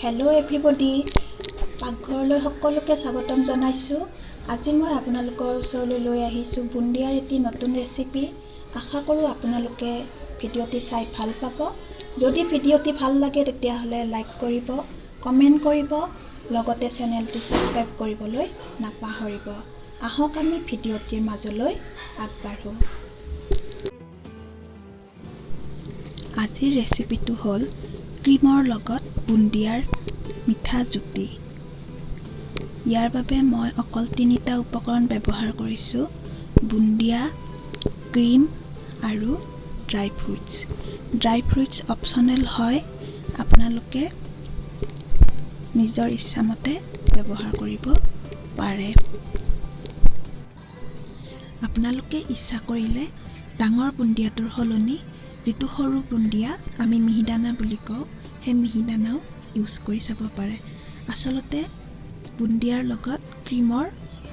Hello' everybody, পাকঘৰলৈ সকলোকে স্বাগতম জনাইছোঁ। আজি মই আপোনালোকৰ ওচৰলৈ লৈ আহিছোঁ বুন্দিয়াৰ এটি নতুন ৰেচিপি। আশা কৰোঁ আপোনালোকে ভিডিঅ'টি চাই ভাল পাব। যদি ভিডিঅ'টি ভাল লাগে তেতিয়াহ'লে লাইক কৰিব, কমেণ্ট কৰিব, লগতে চেনেলটি ছাবস্ক্ৰাইব কৰিবলৈ নাপাহৰিব। আহক আমি ভিডিঅ'টিৰ মাজলৈ আগবাঢ়োঁ। আজিৰ ৰেচিপিটো হ'ল ক্ৰীমৰ লগত বুন্দিয়াৰ মিঠা জুতি। ইয়াৰ বাবে মই অকল তিনিটা উপকৰণ ব্যৱহাৰ কৰিছোঁ, বুন্দিয়া, ক্ৰীম আৰু dry fruits. Dry fruits optional হয়, আপোনালোকে নিজৰ ইচ্ছামতে ব্যৱহাৰ কৰিব পাৰে। আপোনালোকে ইচ্ছা কৰিলে ডাঙৰ বুন্দিয়াটোৰ সলনি যিটো সৰু বুন্দিয়া আমি মিহিদানা বুলি কওঁ, সেই মিহিদানাও ইউজ কৰি চাব পাৰে। আচলতে বুন্দিয়াৰ লগত ক্ৰীমৰ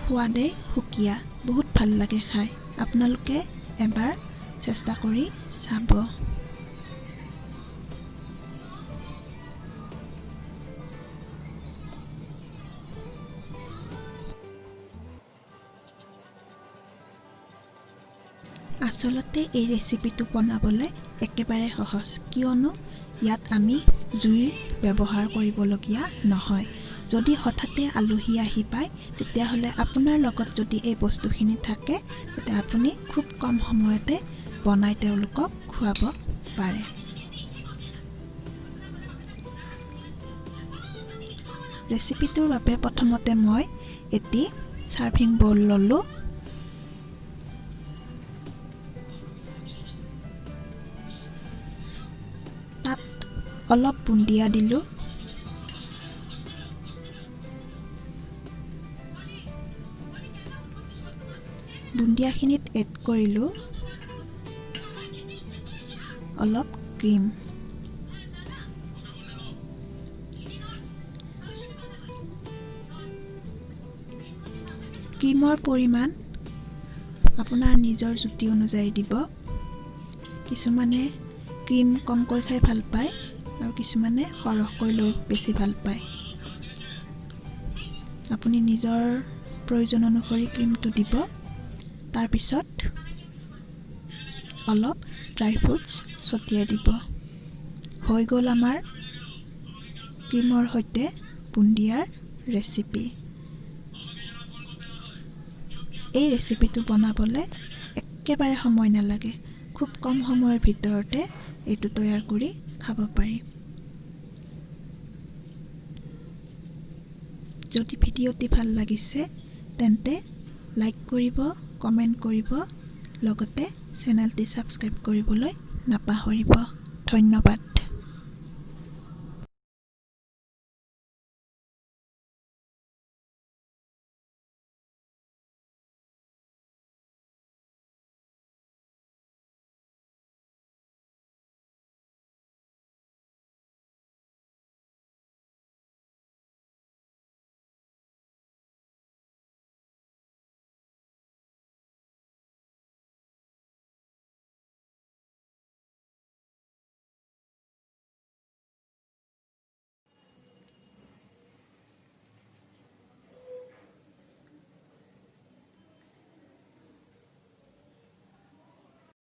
সোৱাদেই সুকীয়া, বহুত ভাল লাগে খাই। আপোনালোকে এবাৰ চেষ্টা কৰি চাব। আচলতে এই ৰেচিপিটো বনাবলৈ একেবাৰে সহজ, কিয়নো ইয়াত আমি জুইৰ ব্যৱহাৰ কৰিবলগীয়া নহয়। যদি হঠাতে আলহী আহি পায়, তেতিয়াহ'লে আপোনাৰ লগত যদি এই বস্তুখিনি থাকে, তেতিয়া আপুনি খুব কম সময়তে বনাই তেওঁলোকক খুৱাব পাৰে। ৰেচিপিটোৰ বাবে প্ৰথমতে মই এটি চাৰ্ভিং বল ল'লোঁ। তাত অলপ বুন্দিয়া দিলোঁ, বুন্দিয়াখিনিত এড কৰিলোঁ অলপ ক্ৰীম। ক্ৰীমৰ পৰিমাণ আপোনাৰ নিজৰ জুতি অনুযায়ী দিব। কিছুমানে ক্ৰীম কমকৈ খাই ভাল পায় আৰু কিছুমানে সৰহকৈ লৈ বেছি ভাল পায়। আপুনি নিজৰ প্ৰয়োজন অনুসৰি ক্ৰীমটো দিব। তাৰপিছত অলপ ড্ৰাই ফ্ৰুটছ ছটিয়াই দিব। হৈ গ'ল আমাৰ ক্ৰীমৰ সৈতে বুন্দিয়াৰ ৰেচিপি। এই ৰেচিপিটো বনাবলৈ একেবাৰে সময় নালাগে, খুব কম সময়ৰ ভিতৰতে এইটো তৈয়াৰ কৰি খাব পাৰি। যদি ভিডিঅ'টি ভাল লাগিছে তেন্তে লাইক কৰিব, কমেণ্ট কৰিব, লগতে চেনেলটি ছাবস্ক্ৰাইব কৰিবলৈ নাপাহৰিব। ধন্যবাদ।